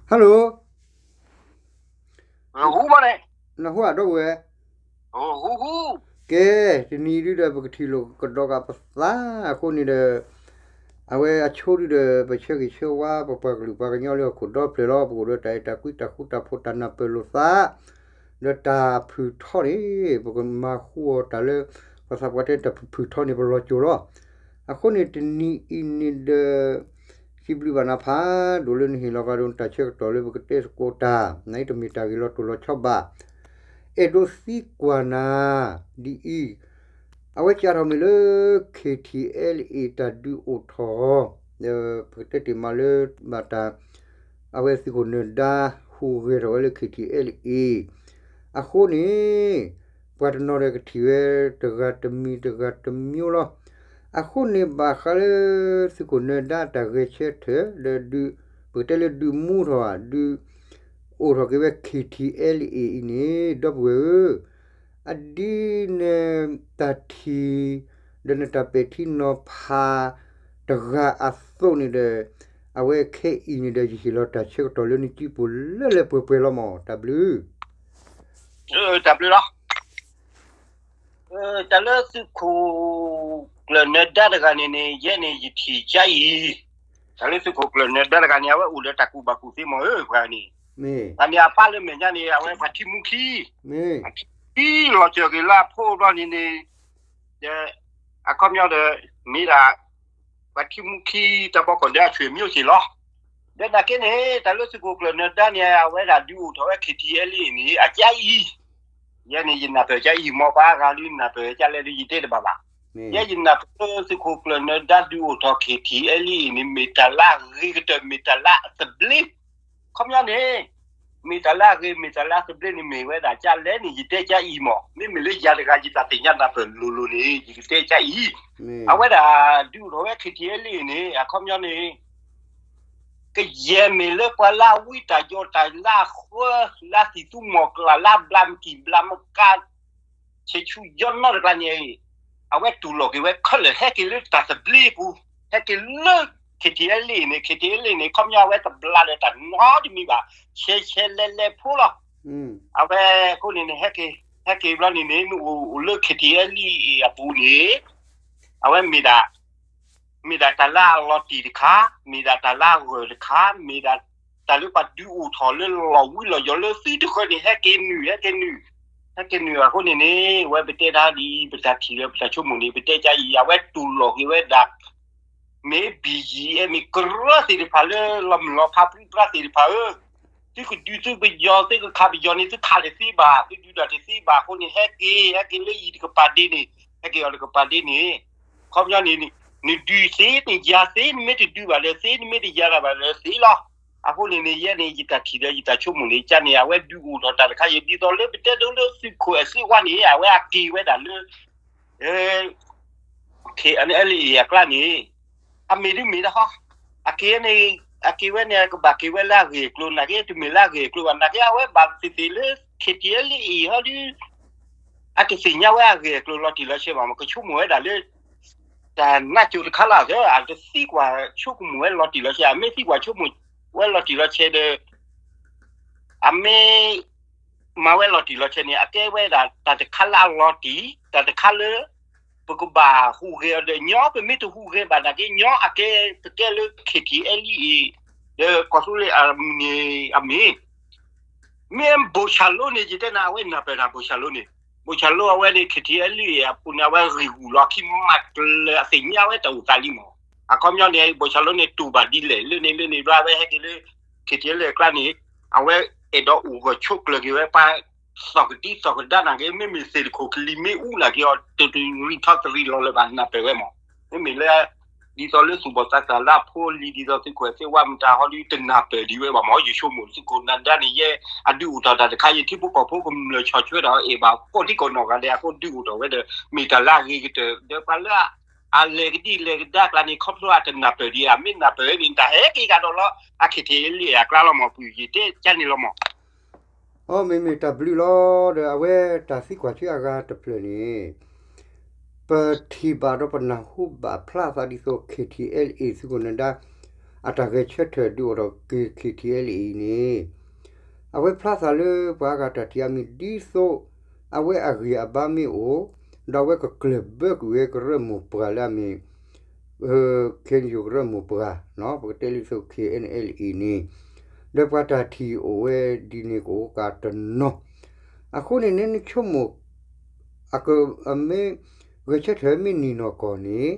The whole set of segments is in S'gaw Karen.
Hello, နဟူအဒီပုၢ်ဝဲၢ်, ကဲ, တနံၤအံၤဒုဒီး ပကထံၣ်လိာ်ကဒီးက့ၤပသးအဃိန့ၣ်ဒီး အဝဲအဆိဒုဒီး ပဆၢဂ့ၤဆၢဝါ ပပှၤကလုာ်ပှၤကညီလၢဟီၣ်ခိၣ်ဒီဖျၢၣ်လီၤ. ပကအိၣ်ဒီးတၢ်အဲၣ်တၢ်ကွံ တၢ်ဃူတၢ်ဖိး တၢ်နၢ်ပၢၢ်လိာ်သး ဒီးတၢ်ဖုၣ်ထီန့ၣ် ပကမၤဃူအီၤတၢ်လၢ ပှၤသးပှၢ်တဲတၢ်ဖုၣ်ထီန့ၣ် ပလီၤစိၤလီၤ. အဃိန့ၣ် တနံၤအံၤန့ၣ်ဒီး စံးဘျုးဘၣ်နၤဖးဒိၣ်လၢနဟ့ၣ်လီၤကဒီး တၢ်ဆၢကတီၢ်လၢပကတဲသကိးတၢ် နအံၤတမ့ၢ်တၢ်ဂ့ၢ်လီၤတိၢ်လီၤဆီဘၣ်. အဲၣ်ဒိးသံကွၢ်နၤဒ်အံၤ, အဝဲစးထီၣ်မ့ၢ်လၢ KTLA တၢ်ဒုးအိၣ်ထီၣ်, ဒီးပကတဲတ့ၢ်မးလၢ ဘၣ်တၢ် အဝဲသုးခိၣ်နၢၤဒါ ဟူးဂဲၤထီၣ်ဝဲလၢ KTLA အဃိန့ၣ် ပှၤတနီၤဒီးကထံၣ်ဝဲတဂၤတမံၤတဂၤတမံၤလီၤ. အဃိန့ၣ်ဘၣ်ဃးလၢ သုးခိၣ်နၢၤဒါတၢ်ဂဲၤဆၢထၢၣ် ဒီးဒုး ပကတဲလၢဒုးမူထီၣ်ဧါ ဒုးအိၣ်ထီၣ်က့ၤဝဲ KTLA အံၤန့ၣ် ဒီပုၢ်ဝဲၢ်ဧၢ, အဒ်နတၢ်ထံၣ် ဒီးနတၢ်ပဲာ်ထံနီၤဖးတဂၤအသိးန့ၣ်ဒီး အဝဲခဲအံၤန့ၣ်ဒီး ယဟ့ၣ်လီၤတၢ်ဆၢကတီၢ်လၢနစုပူၤလၢလၢပှဲၤပှဲၤလီၤမး. တၢ်ဘျုး တၢ်ဘျုးလီၤ. တၢ်လၢသုးခိၣ်ကျၢၢ်နၢၤဒါတဂၤန့ၣ်န့ၣ် ယဲန့ၣ်ယထံၣ်ကါအံၤ, တၢ်လၢသုးခိၣ်ကျၢၢ်နၢၤဒါတဂၤန့ၣ် အဝဲအိၣ်ဒီးတၢ်ကူၣ်ဘၣ်ကူၣ်သ့မးဧၢ ပှၤန့ၣ်, တၢ်န့ၣ်အပၢ်လၢမဲာ်ညါန့ၣ် အဝဲပှၤထံမူခံ, ပှၤထံလီၤစၢၤက့ၤလၢအဖိဘျီန့ၣ်န့ၣ် ဒီး အခီပညီဒီး မ့ၢ်ဒၣ် ပှၤထံမူခံတၢ်ဘီကီၢ်ဒဲအဆွေမျိုးစ့ၢ်လီၤ. ဒီးနာ်က့န့ၣ် တၢ်လၢသုးခိၣ်ကျၢၢ်နၢၤဒါန့ၣ် အဝဲဒၣ်ဒုးအိၣ်ထီၣ်ဝဲ KTLA န့ၣ် အကါအံၤ, ယဲန့ၣ်ယနၢ်ပၢၢ်ကါအံၤ မ်ပှၤအါဂၤဒုးနၢ်ပၢၢ်ကါလဲၣ်ဒုးယတဲတဘၣ်ဘၣ်. ယဲယနၢ်ပၢၢ်လၢသုးခိၣ်ကျၢၢ်နၢၤဒါဒုးအိၣ်ထီၣ် KTLA အံၤန့ၣ် မ့ၢ်တၢ်လၢအဂ့ၤကတၢၢ် မ့ၢ်တၢ်လၢအသဘျ့ ခီပညီန့ၣ် မ့ၢ်တၢ်လၢအဂ့ၤ မ့ၢ်တၢ်လၢအသဘျ့န့ၣ် မ့ၢ်ဝဲဒၣ်ကါလဲၣ်န့ၣ် ယတဲကါအံၤမး, မ့မ့ၢ်လၢယၤတဂၤယတၢ်သ့ၣ်ညါနၢ်ပၢၢ်လိၤလိၤန့ၣ် ယကတဲကါအံၤ, အဝဲဒၣ်ဒုးအိၣ်ထီၣ်ဝဲ KTLA န့ၣ် အခီပညီန့ၣ် ကယဲၢ်မ့ၢ်လၢပှၤလၢအဝံတၢ်ယိးတၢ်လၢအဃၢ လၢအသံၣ်သူမီၢ်ကျၢ် လၢအဘျးမတံၢ်ဘျးမကါ ဆဲးဆူယီၢ်နီၢ်တကျါန့ၣ် အဝဲတူၢ်လိာ်က့ၤဝဲခဲလၢာ် ဟဲက့ၤလၢတၢ်သဘျ့အပူၤ, ဟဲက့ၤလၢ KTLA န့ၣ် KTLA န့ၣ် ခီပညီအဝဲတဘျါလၢၤတၢ်နီတမံၤဘၣ်, ဆဲးဆဲးလဲၤလဲၤဖိလီၤ. အဝဲအဃိန့ၣ်န့ၣ် ဟဲက့ၤ ဟဲက့ၤဘျီန့ၣ်န့ၣ် နအိၣ်လၢ KTLA အပူၤန့ၣ် အဝဲမ့ၢ်ဒၣ် မ့ၢ်ဒၣ်တၢ်လၢအလီၤတံၢ်တခါ, မ့ၢ်ဒၣ်တၢ်လၢအဂၢၢ်တခါ, မ့ၢ်ဒၣ်တၢ်လၢပှၤဒုးအိၣ်ထီၣ်လၢလီၢ်ဝံလီၢ်ယီၤလၢသုတဃၢၤန့ၣ် ဟဲက့ၤနုာ် ဟဲက့ၤနုာ်, ဟဲက့ၤနုာ်အဃိန့ၣ်န့ၣ် အဝဲပတဲတၢ်ဒ်အံၤ ပတၢ်ထံၣ်လၢပတၢ်ဆိကမိၣ်န့ၣ် ပတဲကါအံၤ အဝဲတူၢ်လိာ်က့ၤဝဲဒၣ် မ့ၢ် ဘီၣ်ယံၣ်အဲၣ် မ့ၢ်ကရၢသ့ၣ်တဖၣ်လၢ လီၤမုၢ်လီၤဖးပြံပြါသ့ၣ်တဖၣ်ဧၢ, သုကဒုးသုကယီၤ သုကခးပယီၤန့ၣ် သုခးတသ့ဘၣ်, သုဒုးတၢ်တသ့ဘၣ်အဃိန့ၣ် ဟဲက့ၤ ဟဲက့ၤလၢယံၤတကပၤဒ့န့ၣ်, ဟဲက့ၤအီၤတကပၤဒ့န့ၣ်, ခီပညီန့ၣ် နဒုးသ့ နယၤသ့ နမ့ၢ်တဒုးဘၣ်ဒီးသ့ နမ့ၢ်တယၤတၢ်ဘၣ်ဒီးသ့လီၤ. အဃိန့ၣ်န့ၣ် ယဲန့ၣ် ယတၢ်ထံၣ်ဒီးယတၢ်ဆိကမိၣ်န့ၣ် ကန့ၣ် အဝဲဒုးအိၣ်ထီၣ်တၢ်တခါအံၤ ဒ်သိးလၢပတဲဒိလၢသုးခိၣ်အဲၣ်စ့ဝါန့ၣ် အဝဲအက့ၤဝဲဒၣ်လၢ KNLA အကျါန့ၣ် အမ့ၢ်ဒ်မ့ၢ်ဒၣ်ဟီ, အက့ၤန့ၣ် အက့ၤဝဲန့ၣ် ကဘၣ်က့ၤဝဲလၢအဂ့ၢ်အကျိၤ နာ်က့ တမ့ၢ်လၢအဂ့ၢ်အကျိၤဘၣ် နာ်က့ အဝဲဘၣ်သ့ၣ်သ့ၣ်လၢ KTLA အံၤဟီဒု အတသ့ၣ်ညါဝဲအဂ့ၢ်အကျိၤလီၤတံၢ်လီၤဆဲးဘၣ်မး ကဆိကမိၣ်ဝဲဒၣ်လၢ တၢ်နးစိၤတခါလၢ် အတသံကွၢ်ဆိကမိၣ်ဝဲလီၤတံၢ်လီၤဆဲး အမ့ၢ်သံကွၢ်ဆိကမိၣ်ဝဲလီၤတံၢ်လီၤဆဲးဒီး အမ့ၢ် မၤဝဲလီၤတံၢ်လီၤဆဲးန့ၣ် အကဲဝဲဒၣ်တၢ်တခါလၢအလီၤတံၢ် တၢ်တခါလၢ ပကဘၣ်ဟူးဂဲၤအီၤဒီးညီ ပမ့ၢ်တဟူးဂဲၤဘၣ်နာ်က့ညီ အကဲ ပကဲလၢ KTLA အံၤ ဒီးကီၢ်သူလ့ၤအမုၢ်န့ၣ်အမ့ၢ် မ့ၢ်ဘိၣ်ဆၣ်လိန့ၣ် ယတဲနၤ အဝဲနၢ်ပၢၢ်တၢ်ဘိၣ်ဆၣ်လိန့ၣ် ဘိၣ်ဆၣ်လိအဝဲန့ၣ် KTLA အပူၤန့ၣ် အဝဲဂံၢ်ဂူာ်လီၤခံမးကျၢၤ အသ့ၣ်ညါဝဲတၢ်အိၣ်သးလံမး. အခီပညီန့ၣ် ဘိၣ်ဆၣ်လိန့ၣ် တူၢ်ဘၣ်ဒ်လဲၣ် လၢန့ၣ်လၢန့ၣ်ဘျီ အဝဲဟဲက့ၤလၢ KTLA အကျါန့ၣ် အဝဲအဲၣ်ဒိးအိၣ်ဂၢၢ်ဆိးကျၢၤက့ၤဝဲပှၤ သီၣ်ကဒံသီၣ်ကဒါနာ်က့ မ့မ့ၢ်သ့ၣ်တခိၣ်ကလံၤမ့ၢ်အူနာ်က့အီၤ တရံးထီၣ်တရံးလီၤလၢၤဘၣ် နၢ်ပၢၢ်ဝဲမး. မ့မ့ၢ်လၢ ဒ်သိးလၢသူၣ်ဘီၣ်သးစၢ်လၢအဖိအလံၤ ဒ်သိးသုးခိၣ်အဲၣ်စ့ဝါမတၤဟီဒု တနၢ်ပၢၢ်ဒံးဝဲဘၣ်မး ယဆိကမိၣ် သုးခိၣ်နၢၤဒါန့ၣ် ယဲ အဒုးအိၣ်ထီၣ်တၢ်တခါ ယထံဖိကီၢ်ဖိကမျၢၢ်ဆီၣ်ထွဲဒီးအဲၣ်ဘၣ် ကိးထံကိးနီၢ်ဂၤဒဲးအဃိ ဒုးအိၣ်ထီၣ်ဝဲဒီး မ့ၢ်တၢ်လၢအဂ့ၤကတၢၢ် ဒီးပှၤလၢ အလဲၤကဒံလဲၤကဒါအကျါန့ၣ် ခီဖျိအတနၢ်ပၢၢ်ဒံး အမ့ၢ်နၢ်ပၢၢ်န့ၣ် တၢ်ဟဲက့ၤကဒီးလီၤ အ KTLA အကျါလီၤမး ပူၤယတဲကန့ၣ်လီၤမး. အမ့မ့ၢ်တၢ်ဘျုးလီၤ ဒီးအဝဲတၢ်သံကွၢ်ဆၢအဂၤတဖျၢၣ်န့ၣ် ပထံၣ်ဘၣ်ဒီးပနၢ်ဟူဘၣ်ဖျါသးဒ်သိး KTLA သုးခိၣ်နၢၤဒါ အတၢ်ဂဲၤဆၢထၢၣ်ဒုးအိၣ်ထီၣ်က့ၤ ခ့ၣ်ထံၣ်အဲလ်အံၤန့ၣ် အဝဲဖျါသးလၢပှၤအါဂၤတၢ်ထံၣ်အါမံၤဒ်သိး အဝဲအဂံၢ်အဘါမ့ၢ်အိၣ် ဒီးအဝဲကကျၢၢ်ဘၢကွံာ်ဝဲကရၢမိၢ်ပှၢ်လၢအမ့ၢ် KNU ကရၢမိၢ်ပှၢ် ပကတဲလံဒ်သိး ခ့ၣ်အဲလ်အံၤန့ၣ် ဒီးပှၤတၢ်ထံၣ်အိၣ်ဝဲဒ်န့ၣ်ကအိၣ်ကးတနီၤ အဃိန့ၣ် နဆိကမိၣ် အက အမ့ၢ် ဂဲၤဆၢထၢၣ်မ့ၢ်နံၤနီၢ်ကီၢ်န့ၣ်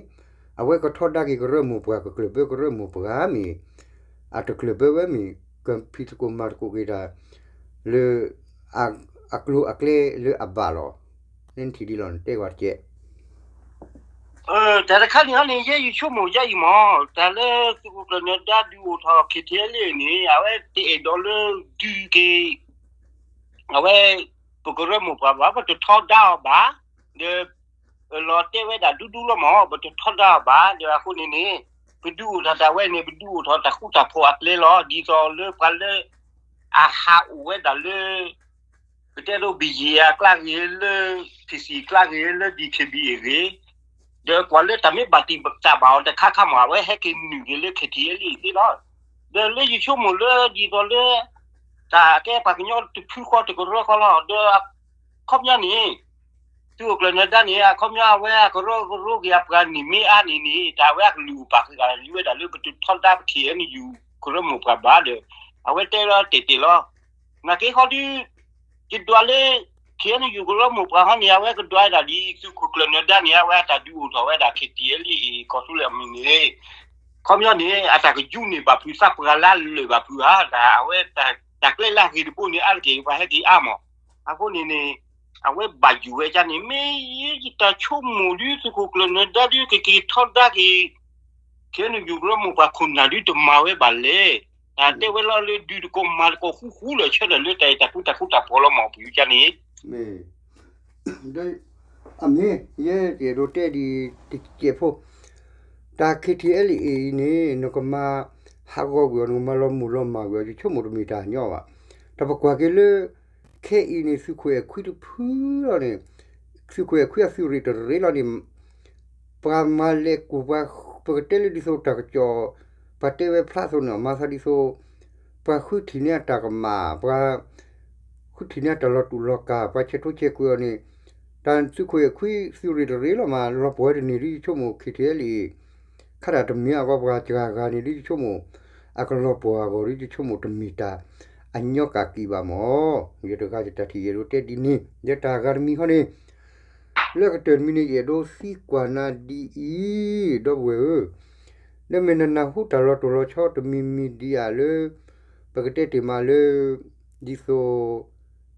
အဝဲကထီဒါက့ၤကရၢမိၢ်ပှၢ် ကကျၢၢ်ဘၢကရၢမိၢ်ပှၢ်မ့ၢ် အတကျၢၢ်ဘၢဝဲမ့ၢ် ကဖံးသကိးမၤသကိးက့ၤတၢ် လၢ အကျိၤအကျဲလၢအဘၣ်လီၤ. နထံၣ်ဒ်လီၤ နတဲကွၢ်တကဲး. တၢ်တခါန့ၣ်ဟီန့ၣ် ယဲယဆိကမိၣ်ယါအံၤမ့ၢ် တၢ်လၢသုးခိၣ်ကျၢၢ်နၢၤဒါဒုးအိၣ်ထီၣ် ခ့ၣ်ထံၣ်အဲလ်အံၤန့ၣ် အဝဲတအဲၣ်ဒိးလၢဒုးက့ၤ အဝဲ ပကရၢမိၢ်ပှၢ်ဘၣ် ပတထီဒါအီၤဘၣ် ဒီး လီၤတဲာ်ဝဲဒၣ်ဒူဒူလီၤမး ပတထီဒါအီၤဘၣ် ဒီးအဃိန့ၣ်န့ၣ် ပဒုးအိၣ်ထီၣ်တၢ်ဝဲန့ၣ် ပဒုးအိၣ်ထီၣ်တၢ်ဃူတၢ်ဖိးအကျဲလီၤ ဒ်သိးလၢပှၤလၢ အဟးအိၣ်ဝဲဒၣ်လၢ ပတဲဒိ ဘယံၤအကျါဂ့ၤ လၢ ဖံးစံၣ်ကျါဂ့ၤ လၢ ဒံၣ်ခ့ၣ်ဘံၣ်အ့ၣ်ဂ့ၤ ဒီးကွၢ်လၢတၢ်မ့ၢ်ဘၣ်တံၢ်ဘၣ်တၢ်ဘၣ်အီၤတခါခါမး အဝဲဟဲက့ၤနုာ်က့ၤလၢ ခ့ၣ်ထံၣ်အဲလ်အံၤသ့လီၤ. ဒီးလၢယဆိကမိၣ်လၢဒ်သိးလၢ တၢ်ကဲပှၤကညီတဖုဃီတကရၢဃီလီၤ ဒီး အခီပညီန့ၣ် သုးခိၣ်ကျၢၢ်နၢၤဒါန့ၣ် အခီပညီအဝဲအကရၢကရိက့ၤအပှၤန့ၣ်မ့ၢ်အါန့ၣ်န့ၣ် တၢ်ဝဲအကလုၢ်အပာ်ဃုာ်ဂၤလံဝဲဒၣ်လၢ ပတထီဒါပ ခ့ၣ်အဲလ်ယူၣ် ကရၢမိၢ်ပှၢ်ဘၣ်ဒီး အဝဲတဲလီၤတဲာ်တဲာ်လီၤ. နာ်က့ဟီဒု ယဒွးလၢ ခ့ၣ်အဲလ်ယူၣ် ကရၢမိၢ်ပှၢ်ဟီန့ၣ် အဝဲကဒွးဒၣ်ဒ် သုးခိၣ်ကျၢၢ်နၢၤဒါန့ၣ် အဝဲအတၢ်ဒုးအိၣ်ထီၣ်ဝဲဒၣ် ခ့ၣ်ထံၣ်အဲလ်အံၤ ကီၢ်သူလ့ၤအမံၤန့ၣ် ခီပညီန့ၣ် အတၢ်ကယူးန့ၢ်ဘၣ်ဖုးသးပှၢ်လၢအလၢာ်ဘၣ်ဖုးဧါ တၢ်အဝဲ တၢ်ကျဲလၢအဂ့ၤတဘိန့ၣ် အါတက့ၢ်ပှၤဟဲက့ၤအါမး အဃိန့ၣ်န့ၣ် အဝဲဘၣ်ယိၣ်ဝဲဒ်န့ၣ် မ့ၢ်ယတၢ်ဆိကမိၣ်ဒု သုးခိၣ်ကျၢၢ်နၢၤဒါဒု ကက့ၤထီဒါက့ၤ ခ့ၣ်အဲလ်ယူၣ် ကရၢမိၢ်ပှၢ်ခိၣ်နၢ်ဒုတမၤဝဲဘၣ်လဲၣ်. တၢ်တဲဝဲလီၤလၢဒုးတကိးမၤတကိးဃူဃူလၢာ်ဆၢထၢၣ်လၢတၢ်အဲၣ်တၢ်ကွံတၢ်ဃူတၢ်ဖိးလီၤမး ပယူၤကန့ၣ် အမ့ၢ် ယဲယအဲၣ်ဒိးတဲဒ်တစဲးဖိ တၢ် ခ့ၣ်ထံၣ်အဲလ်အံၤန့ၣ် နကမၤဟးဂီၤကွံာ်အီၤ နကမၤလီၤမုၢ်လီၤမၢ်ကွံာ်အီၤ ယဆိကမိၣ်တမ့ၢ်တၢ်ညီဘၣ်. တၢ်ပကွၢ်က့ၤလၢ ခဲအံၤန့ၣ် သုးခိၣ်အဲၣ်ခွံတဖုလီၤန့ၣ် သုးခိၣ်အဲၣ်ခွံအသုးရ့ၣ်တရ့ၣ်လီၤန့ၣ် ပှၤမၤလဲၤကူၣ်ပှၤ ပကတဲလၢဒ်သိးတၢ်ကစီၣ် ပှၤတဲဝဲဖျါအသိးန့ၣ် မၤသးဒ်သိး ပှၤဃုထံၣ်န့ၢ်အတၢ်ကမၣ် ပှၤ ဃုထံၣ်န့ၢ်အတၢ်လီၤတူာ်လီၤကာ် ပှၤဆဲးထိဆဲးကွံာ်အီၤန့ၣ် တၢ်သုးခိၣ်အဲၣ်ခွံသုးရ့ၣ်တရ့ၣ်လီၤမး လီၤပှီၢ်ဝဲတန့ၢ်ဒ်ယဆိကမိၣ် ခ့ၣ်ထံၣ်အဲလ်အံၤ ခါတၢ်တမံၤအဂီၢ် ပှၤစှၤဂၤန့ၣ်ဒ်ယဆိကမိၣ် အကလီၤပှီၢ်အဂီၢ်ဒ်ယဆိကမိၣ်တမ့ၢ်တၢ်အညီကၣ်က့ၤဘၣ်မး ယတဂၤယတၢ်ထံၣ်ယအဲၣ်ဒိးတဲဒ်န့ၣ် ယတၢ်ဂၤတမံၤဃီန့ၣ် လၢကတၢၢ်တမံၤန့ၣ် ယအဲၣ်ဒိးသံကွၢ်နၤဒ်အံၤ ဒီပုၢ်ဝဲၢ်ဧၢ, ဒီးမ့ၢ်နနၢ်ဟူတၢ်လီၤတိၢ်လီၤဆီတမံၤမံၤဒ်အံၤလၢ ပကတဲတ့ၢ်မးလၢ ဒ်သိး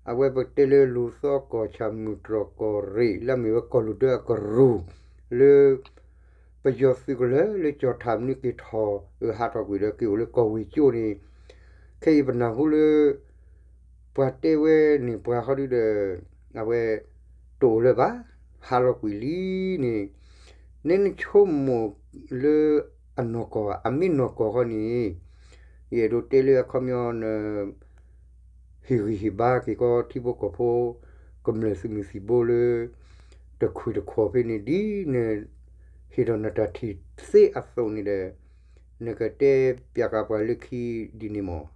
အဝဲပကတဲလၢလူၤသီကီၢ်ဆၣ်မုၢ်တြီၢ်ကီၢ်ရ့ၣ် လၢအမ့ၢ်ဝဲကီၢ်လူၢ်ဒၢအကရူၢ် လၢ ပယီၤသုးကလၢၤလၢကၠီၣ်ထၣ်မနုၤက့ၤထီၣ် အဟးထီၣ်ကွံာ်ဒီးက့ၤအိၣ်လၢကီၢ်ဝ့ၢ်ကၠိန့ၣ် ခဲအံၤပနၢ်ဟူလၢ ပှၤတဲဝဲန့ၣ်ပှၤဃီဒုဒီး အဝဲ တအိၣ်လၢၤဘၣ် ဟးလီၤကွံာ်လံန့ၣ် နနဆိကမိၣ်လၢအနီၢ်ကီၢ် အမ့ၢ်နီၢ်ကီၢ်ဃီန့ၣ် ယအဲၣ်ဒိးတဲလၢအခီပညီန ဟ့ၣ်ဂံၢ်ဟ့ၣ်ဘါက့ၤကီးထံဖိကီၢ်ဖိ ကမျၢၢ်သုးမုၢ်သံၣ်ဘိလၢ တခွံၣ်တခွီၣ်ဖဲန့ၣ်ဒ်န ဟ့ၣ်ဒီးနတၢ်ထံၣ်သ့အသိးန့ၣ်ဒီး နကတဲပၠးဃာ်ပှၤလၢခံဒ်န့ၣ်မး မ့ၢ်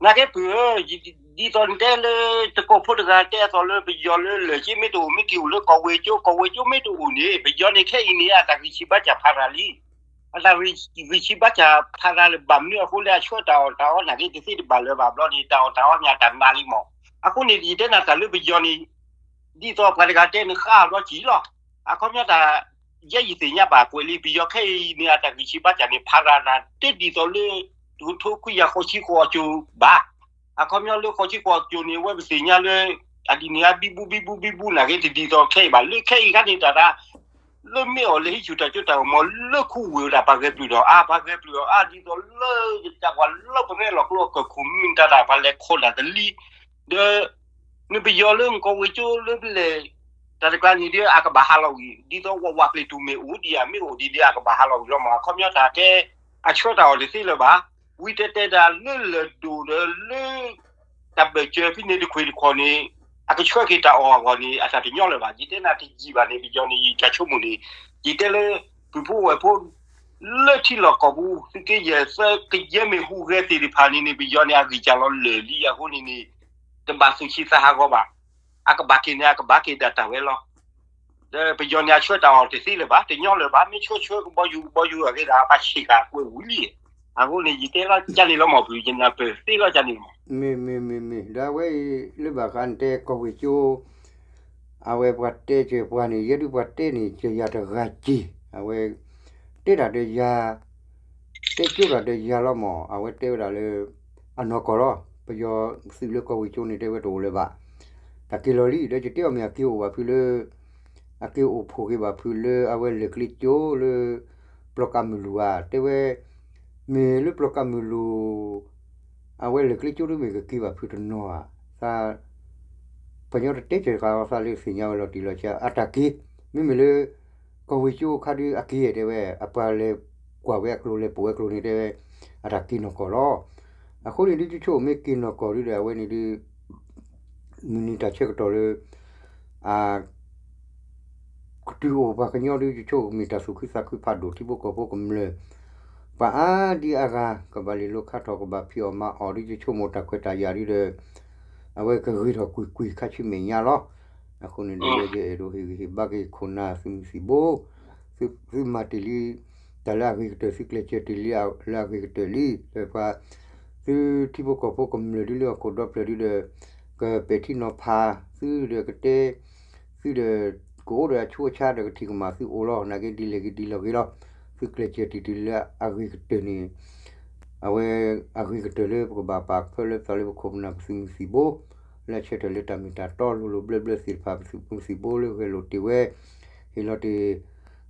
နာ်က့ပုၢ်ဧၢ, ဒ်သိးနတဲလၢ တကိးဖိတဂၤတဲအသိးလၢပယီၤလၢလၢၢ်က့မ့ၢ်တအိၣ် မ့ၢ်က့ၤအိၣ်လၢကီၢ်ဝ့ၢ်ကၠိ ကီၢ်ဝ့ၢ်ကၠိမ့ၢ်တအိၣ်န့ၣ် ပယီၤန့ၣ်ခဲအံၤန့ၣ် အတၢ်ဂံၢ်ဆံးဘါစၢ်ဖးရၤလံ. အတၢ်ဂံၢ်ဆံးဘါစၢ်ဖးရၤလၢဘၣ်မနုၤအဃိလၢအဆှၢတၢ်အီၣ်တၢ်အီနာ်က့ တသ့တဘၣ်လၢၤဘၣ်ဘျီန့ၣ် တၢ်အီၣ်တၢ်အီမ့ၢ်အတၢ်နါလံမး. အဃိန့ၣ် ယတဲနၤတၢ်လၢပယီၤန့ၣ် ဒ်သိးပှၤတဂၤတဲနဃါအဘျီကံလီၤ. အခီပညီတၢ် ယဲယသ့ၣ်ညါဘၣ်ကွဲးလံ ပယီၤခဲအံၤန့ၣ် အတၢ်ဂံၢ်ဆံးဘါစၢ်န့ၣ် ဖးရၤတၢ်တဒ်သိးလၢ တကထိခွံကယၤဃိးဆံဃိးအစိၤဘၣ်. အခီပညီလၢဃိးဆံဃိးအစိၤန့ၣ် အဝဲပသ့ၣ်ညါလၢ အဒ်န့ၣ်အဘံဘူဘံဘူဘံဘူနာ်က့ တဒ်သိးခဲအံၤဘၣ်. လၢခဲအံၤခါန့ၣ်တၢ် လၢမ့ၢ်အီၤလၢဟံးဆူၣ်တၢ်စိတၢ်ကမီၤလၢခူဝ့ၢ်ဝဲဒၣ် ပှၤဂဲၤပျုၢ်ဒီးအါ ပှၤဂဲၤပျုၢ်ဒီးအါ ဒ်သိးလၢ တၢ်ပှၤလၢပရဲလီၤကျိအကၢၢ်ခိၣ်မုၢ်တၢ်တၢ် ပှၤလဲၤခိးတၢ်တလံ ဒီး နပယီၤလၢနကီၢ်ဝ့ၢ်ကၠိလၢပလဲၤ တၢ်တကျါန့ၣ်ဒီး အကဘၣ်ဟးလီၤဝံၤ ဒ်သိးဝးဝးကျဲၤတူာ်မ့ၢ်အိၣ်ဒံးဧါ မ့ၢ်အိၣ်ဒံးဒီး အကဘၣ်ဟးလီၤဝံၤလီၤမး. အခီပညီတၢ်ကဲ အဆှၢတၢ်အီၣ်တသ့လၢၤဘၣ်. ဝံၤတဲတဲဒၣ်လၢလၢၢ်ဒိၣ်ဒီးလၢ တၢ်ဘၢၣ်စၢၤဖဲန့ၣ်တခွံၣ်တခွီၣ်န့ၣ် အကဆှၢက့ၤတၢ်အီၣ်အဂီၢ်န့ၣ် အတၢ်တညီလၢၤဘၣ်. ယတဲနၤတယံာ်ဘၣ်န့ၣ် ပယီၤန့ၣ် ယတၢ်ဆိကမိၣ်န့ၣ် ယတဲလၢ ပုၢ်ဖိဝဲၢ်ဖိ လၢထံလီၢ်ကီၢ်ပူၤ သုးက့ယဲၢ်သၢကယဲၢ်မ့ၢ်ဟူးဂဲၤသ့ၣ်တဖၣ်န့ၣ်န့ၣ် ပယီၤန့ၣ် အဂံၢ်စၢ်လီၤလၢာ်လံအဃိန့ၣ်န့ၣ် တဘၣ်သူၣ်ဆံးသးဟးဂီၤဘၣ်. အကဘၣ်က့ၤန့ၣ် အကဘၣ်က့ၤဒၣ်တၢ်ဝဲလီၤ. ဒီးပယီၤန့ၣ် အဆှၢတၢ်အီၣ်တသ့လၢၤဘၣ်, တညီလၢၤဘၣ်, မ့ၢ်ဆှၢဆှၢကဘီယူၤကဘီယူၤအဂ့ၤဒၣ် အပၢ်ဆံးဃာ်ကွဲးဝံၤလံ. အဃိန့ၣ် ယတဲလီၤကန့ၣ်လီၤမၢ်, ပယီၤန့ၣ် ပသ့လီၤကန့ၣ်လီၤမၢ်. မ့ၢ်မ့ၢ်မ့ၢ်မ့ၢ် ဒီးအဝဲအံၤလၢဘၣ်ဃးနတဲကီၢ်ဝ့ၢ်ကၠိ အဝဲပှၤတဲစၢၤပှၤန့ၣ် ယဲဒုးပှၤတဲန့ၣ် စၢၤယၤတဂၤက့ၤ, အဝဲ တဲတၢ်ဒီးယၤ, တဲကၠိတၢ်ဒီးယၤလီၤမၢ်, အဝဲတဲဝဲဒၣ်လၢ အနီၢ်ကီၢ်လီၤ. ပယီၤသုးလၢကီၢ်ဝ့ၢ်ကၠိန့ၣ် တဲဝဲတအိၣ်လၢၤဘၣ်. တၢ်က့ၤလီၤလံ ဒီးယတဲအီၤမ့ၢ်အက့ၤအိၣ်ဘၣ်ဖုလၢ အက့ၤအိၣ်ဖှိၣ်က့ၤဘၣ်ဖုလၢအဝဲလဲၤကျဲကၠိလၢ ပျီကးမုၢ်လူၤဧါ, တဲဝဲ မ့ၢ်လၢပျီကးမုၢ်လူၤ အဝဲလဲၤကျဲကၠိဒ်မ့ၢ်ကက့ၤဘၣ်ဖုတနီၤဧါ, သး ပှၤကညီတတဲစၢၤဃာ်အီၤသးလၢသ့ၣ်ညါဝဲလီၤတံၢ်လီၤဆဲး အတၢ်က့ၤ, မ့မ့ၢ်လၢ ကီၢ်ဝ့ၢ်ကၠိအခါဒုးအက့ၤတဲဝဲ အပှၤလဲၤကွၢ်ဝဲအကျိၤလဲၤပိာ်ဝဲအကျိၤန့ၣ်တဲဝဲ အတၢ်က့ၤနီၢ်ကီၢ်လီၤ. အဃိန့ၣ်ဒုး ယဆိကမိၣ်မ့ၢ်က့ၤနီၢ်ကီၢ်ဒုးဒီး အဝဲန့ၣ်ဒုး မုၢ်နံၤတၢ်ဆၢကတီၢ်လၢ အ ကတုၤအိၣ်ပှၤကညီဒုး ယဆိကမိၣ်မ့ၢ်တၢ်သူၣ်ခုသးခုဖးဒိၣ် ထံဖိကီၢ်ဖိကမျၢၢ် ပှၤအါဒံအါဂၤ ကဘၣ်လဲၤလိၤခါထီၣ် ကဘၣ်ဖံးအီၣ်မၤအီၣ်ဒုး ယဆိကမိၣ်တၢ်ခွဲးတၢ်ယာ်ဒုးဒီး အဝဲကဂ့ၤထီၣ်ကွ့ၢ်ကွ့ၢ်ခါဆူမဲာ်ညါလီၤ. အဃိန့ၣ်ဒုး ယအဲၣ်ဒိးဟ့ၣ်ဂံၢ်ဟ့ၣ်ဘါက့ၤခိၣ်နၢ်သုးမုၢ်သံၣ်ဘိ သုမၤတ့ၢ်လံ တၢ်လၢအဂ့ၤကတၢၢ် သုကျဲးစၢးတ့ၢ်လံလၢအဂ့ၤကတၢၢ်လံ လၢပှၤ သုထံဖိကီၢ်ဖိကမျၢၢ်ဒုးလၢဟီၣ်ခိၣ်ဒီဖျၢၣ်ဒုးဒီး ကပဲာ်ထံနီၤဖး သုဒီးကတဲ သုဒီး ကအိၣ်ဒီးအဆူးအဆါဒီးကထံၣ်ကမၣ်သုအိၣ်လီၤ. နာ်က့ဒ်လဲၣ်ဂ့ၤဒ်လဲၣ်ဂ့ၤလီၤ. သုကျဲးစၢးတ့ၢ်တုၤလၢအဂ့ၤကတၢၢ်န့ၣ် အဝဲအဂ့ၤကတၢၢ်လၢပကဘၣ်ပာ်ကဖၢလၢပသးလၢပခိၣ်ပနၢ်ပသုးမုၢ်သံၣ်ဘိ လၢအဆၢထၢၣ်လၢတၢ်မ့ၢ်တၢ်တီလိၤလိၤဘျၢဘျၢသ့ၣ်တဖၣ် ပသုးမုၢ်သံၣ်ဘိလၢဂဲၤလိာ်တ့ၢ်ဝဲ ဟ့ၣ်လီၤတ့ၢ်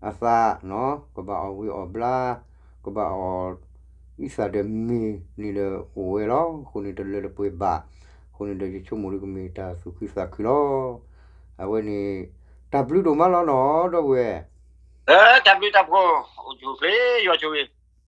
အသး ကဘၣ်အီၣ်ဝံၤအီၣ်ဘျါ ကဘၣ်အီၣ်အံသၣ်ဒီးမ့ၤန့ၣ်ဒီးအိၣ်ဝဲလီၤ. အဃိန့ၣ်တလၢတပှဲၤဘၣ်. အဃိန့ၣ်ဒီးယဆိကမိၣ်ဒုးကမ့ၢ်တၢ်သူၣ်ခုသးခုလီၤ. အဝဲန့ၣ် တၢ်ဘျုးဒိၣ်မးလီၤနီၤ ဒီပုၢ်ဝဲၢ် တၢ်ဘျုးတၢ်ဖှိၣ် အိၣ်ဆူၣ်အိၣ်ချ့ ယွၤဆိၣ်ဂ့ၤ